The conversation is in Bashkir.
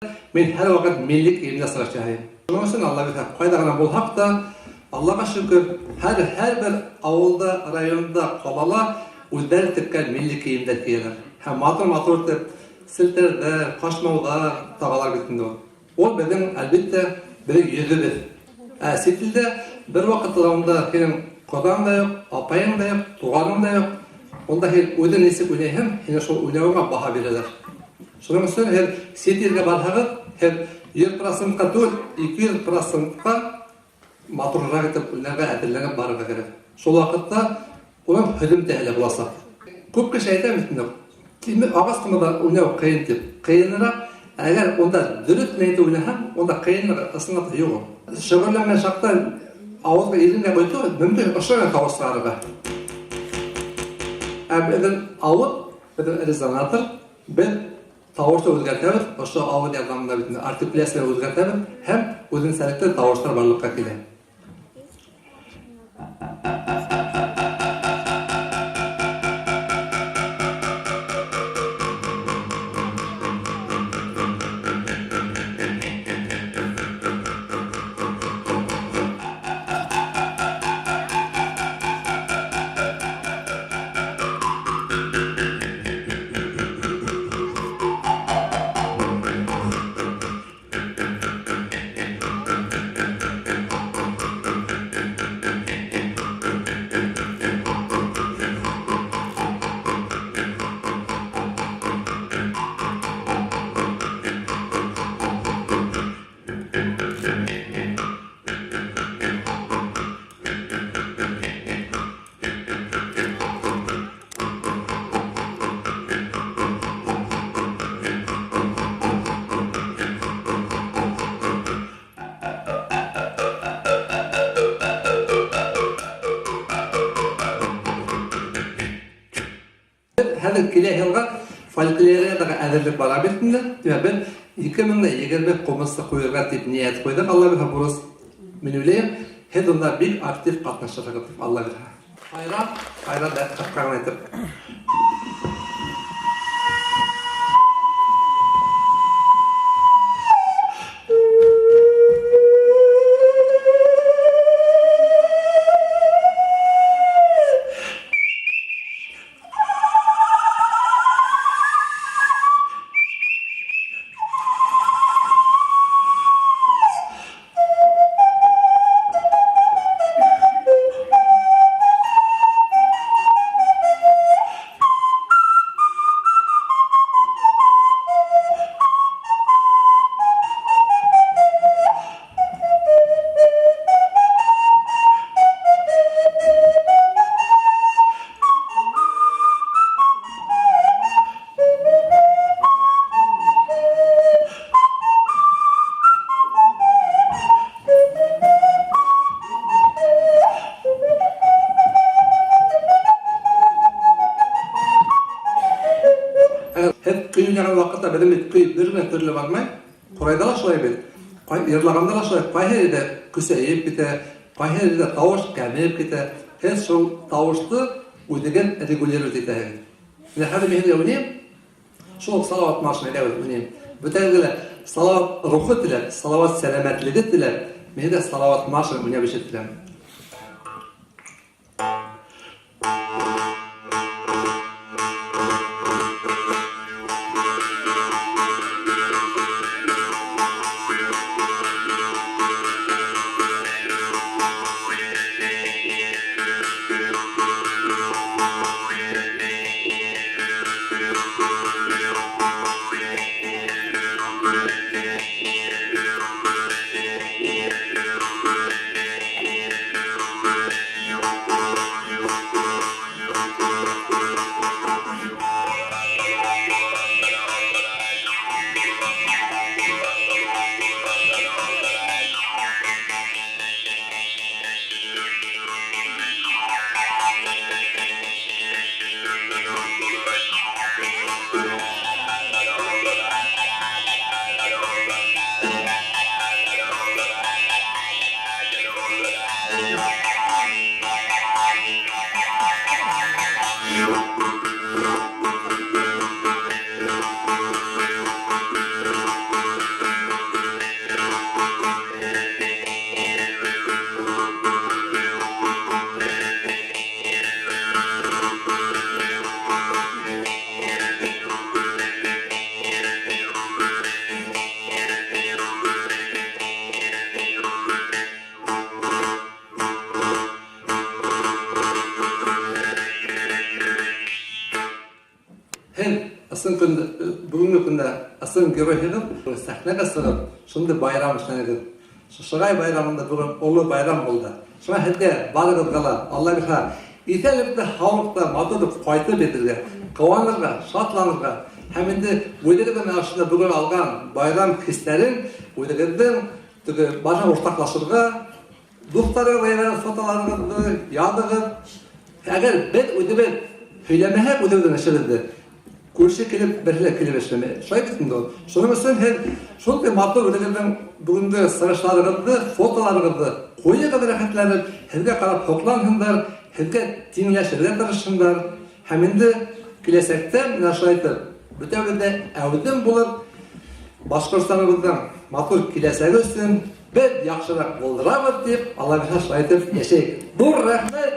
Мин һәр ваҡыт милли кейемдә сығыш яһайым. Шуның өсөн Алла бирһә, ҡайҙа ғына булһаҡ та, Аллаға шөкөр, һәр бер ауылда, районда, ҡалала үҙҙәре теккән милли кейемдәр кейәләр. Һәм матур-матур итеп селтәрҙәр, ҡашмауҙар тағалар бит инде ул. Ул беҙҙең, әлбиттә, беҙҙең йөҙөбөҙ. Ә сит илдә бер ваҡытта ла унда һинең ҡоҙаң да юҡ, апайың да юҡ, туғаның да юҡ. Унда һин үҙең нисек уйнайһың, һиңә шул уйнауыңа баһа бирәләр. Шуның өсөн һеҙ сит илгә барһағыҙ, һеҙ 100%-ҡа түгел, 200%-ҡа матурыраҡ итеп уйнарға әҙерләнеп барырға кәрәк. Шул ваҡытта уның һөҙөмтәһе лә буласаҡ. Күп кеше әйтә бит инде, тимер ағас ҡымыҙҙа уйнау ҡыйын тип. Ҡыйыныраҡ, әгәр унда дөрөҫ кенә итеп уйнаһаң, унда ҡыйынлығы ысынлап та юҡ ул. Шөғөлләнгән саҡта ауыҙға иренгә ҡуйҙы, мөмкин ошо ғына тауыш сығарырға. Ә беҙҙең ауыҙ, беҙҙең резонатор, беҙ тауышты үҙгәртәбеҙ, ошо ауыҙ ярҙамында бит инде артикуляцияны үҙгәртәбеҙ һәм үҙенсәлекле тауыштар барлыҡҡа килә. Хәҙер килә йылға фольклориадаға әҙерлек бара бит инде. Тимәк, беҙ 2020 ҡумыҙсы ҡуйырға тип ниәт ҡуйҙыҡ, Алла бирһә, бурыс. Мин уйлайым, һеҙ унда бик актив ҡатнашырһығыҙ тип, Алла бирһә. Хайран, хайран да ҡыҫҡа ғына итеп. Һеҙ көй уйнаған ваҡытта беҙҙең бит көй бер генә төрлө бармай. Ҡурайҙа ла шулай бит. Йырлағанда ла шулай. Ҡайһы ерҙә көсәйеп китә, ҡайһы ерҙә тауыш кәмеп китә. Һеҙ шул тауышты үҙегеҙ регулировать итәһегеҙ. Менә хәҙер мин һеҙгә уйнайым. Шул уҡ Салават маршын әйҙәгеҙ уйнайым. Бөтәгеҙгә лә Салават рухы теләп, Салават сәләмәтлеге теләп, мин һеҙгә Салават маршын уйнап ишеттерәм. Ысын көн, бөгөнгө көндә ысын геройһығыҙ, сәхнәгә сығып, шундай байрам эшләнегеҙ. Шығай байрамында бөгөн оло байрам булды. Шуңа һеҙгә барығыҙға ла Алла бирһә, иҫәнлектә, һаулыҡта, матур итеп ҡайтып етергә, ҡыуанырға, шатланырға һәм инде үҙегеҙҙең ошонда бөгөн алған байрам хистәрен үҙегеҙҙең теге башын уртаҡлашырға, дуҫтарығыҙға ебәргән фотоларығыҙҙы яҙығыҙ. Әгәр беҙ үҙебеҙ һөйләмәһәк үҙебеҙҙең эшебеҙҙе, күрше килеп, береһе лә килеп эшләмәй. Шулай бит инде ул. Шуның өсөн һеҙ шундай матур үҙегеҙҙең бөгөнгө сығышларығыҙҙы, фотоларығыҙҙы ҡуйығыҙ рәхәтләнеп, һеҙгә ҡарап һоҡланһындар, һеҙгә тиңләшергә тырышһындар. Һәм инде киләсәктә менә шулай итеп, бөтәбеҙ ҙә әүҙем булып, Башҡортостаныбыҙҙың матур киләсәге өсөн беҙ яҡшыраҡ булдырабыҙ тип, Алла бирһә, шулай итеп йәшәйек. Ҙур рәхмәт!